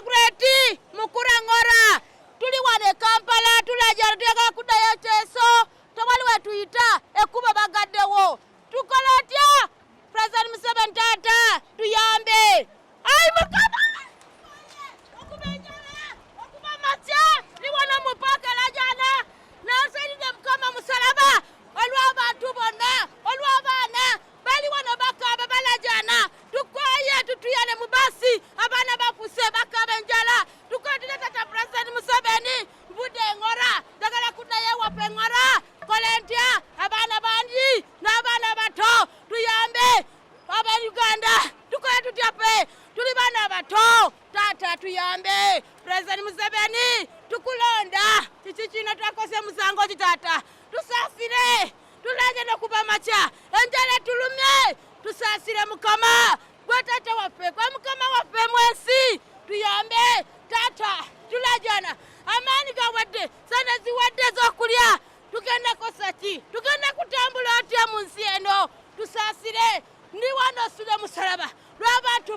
Margaret Mukura Ngora. Tuli wano e Kampala, tulajana, tuyagala kuddayo Kyeso, tewali wetuyita, ekkubo bagaddewo. Tukola otya? President Museveni, taata, tuyambe. Ayi Mukama! Okuba enjala, okuba amatya, ndi wano mu paaka lajana, nasalidde Mukama musalaba olw'abantu bonna, olw'abaana bali wano bakaaba, balajana. Tukoye, tutuyane mu basi, abaana bafuse, bakaaba enjala. Tukoye tutya, tata President Museveni? Nvudde Engora, njagala kuddayo ewaffe Engora. Kole ntya? Abaana bangi n'abaana bato, tuyambe Abauganda. Tukole tutya? Ffe tuli baana bato. Taata, tuyambe. President Museveni, tukulonda. Kiki kino? Twakose musango ki, taata? Tusaasire, tulanye nokuba makya, enjala tulumye. Tusaasire Mukama, gwe taata waffe, gwe Mukama waffe mwensi. Tuyambe taata, tulajana, amaanyi gawadde, sente ziwadde ez'okulya. Tugenda kosa ki? Tugenda kutambula otya mu nsi eno? Tusaasire. Ndi wano, osule musalaba lw'abantu.